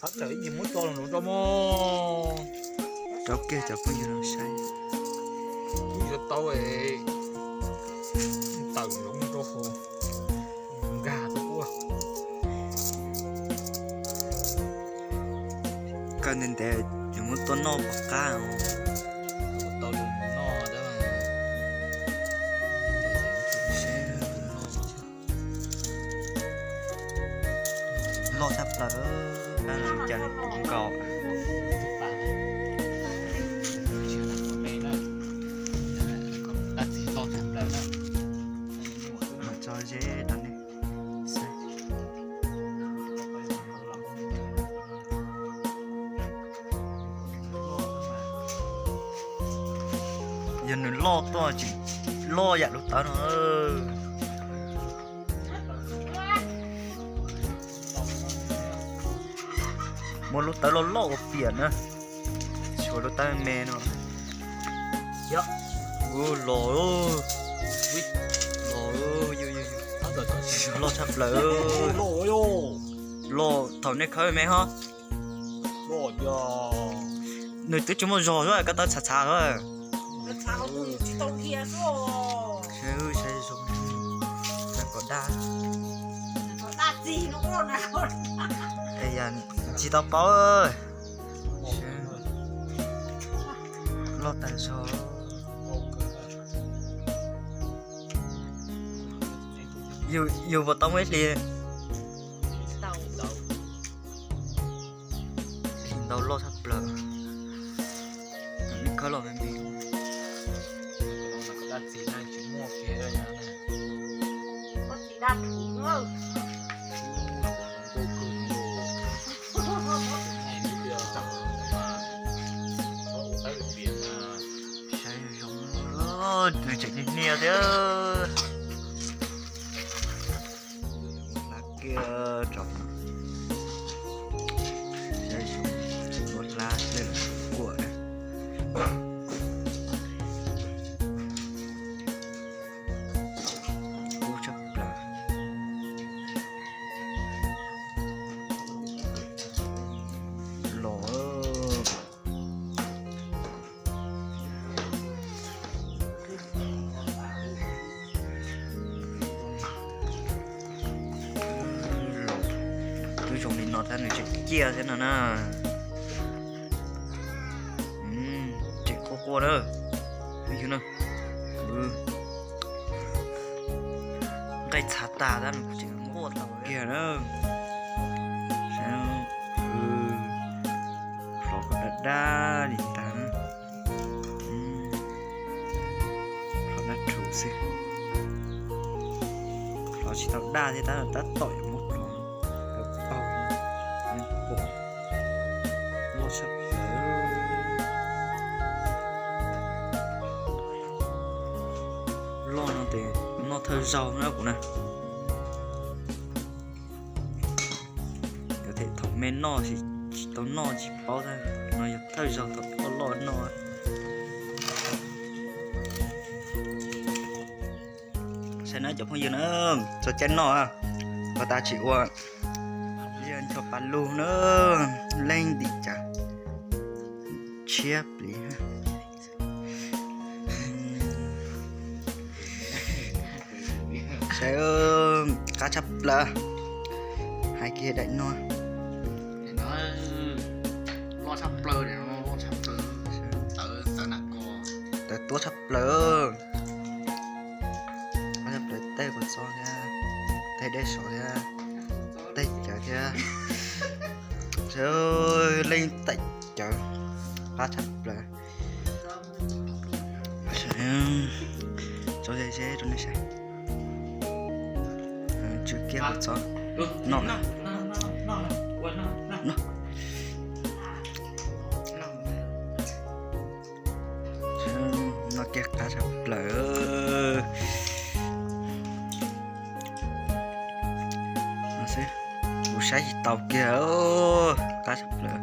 Thov tawm ib yim muab tso los rau mog. Rau kiag cov phooj ywg saib. Kuv yuav tau tawm los rau hauv nkag tau ua. Kawg ntev ntev yuav muab tuaj noj pom qab. Tau los noj. Loj tshaj plaws, cas nkaus. Mam tso zeb rau nej saib. Yog nws loj tuaj tsis loj yam lub tawb no. Muaj lub tawb loj loj ua piam na, tshuav lub tawb me no. Los, los, loj tshaj plaws. Los thaum nej khawb me ho. Nws twb tsis muaj zog, koj tau txhav txhav. Tsis tau paub. Loj tas zog. Yus puas tau muaj ib hlis. Hlis ntau loj tshaj plaws. Nej khawb los me me. Saib zoo, nws tseem niaj niaj thiab. Hlab kiag tso. Saib zoo, tseem muab hlab kuam. Kub tshaj plaws. Los. Twb zoo li no thiab nws tseem ciaj thiab no na. Tseem quaj quaj na. Yus na, nqaij txhav tas tab nws kuj tseem quaj tau kiag na. Hlov kom daj daj li ntag. Hlov daj rhuv xwb. Hlov tsis tau daj thiab tab tab tom yuav muab hlov paug pom. Loj tshaj plaws. Loj no ces noj thawj zaug na kuv na. Yog them thaum me noj tsis tau noj tsis paub thiab, no yog thawj zaug thaum loj loj noj. Saib na cov phooj ywg na, txog caij noj, koj tab tsis ua, yog ncho pa lug na, leej ntim cas tshiab plis. Saib, qab tshaj plaws. Hais kiag daim no. Loj tshaj plaws, loj tshaj plaws. Tawv tuab tshaj plaws. Qab tshaj plaws, tej kua txob thiab, tej dej saum thiab, tej cawv thiab. Saib, leej tais cawv, qab tshaj plaws. Tso ze ze rau nej saib. Tsw kiag kua txob no. Noj kiag qab tshaj plaws. No xwb, kuv saib tsis tau kiag, qab tshaj plaws.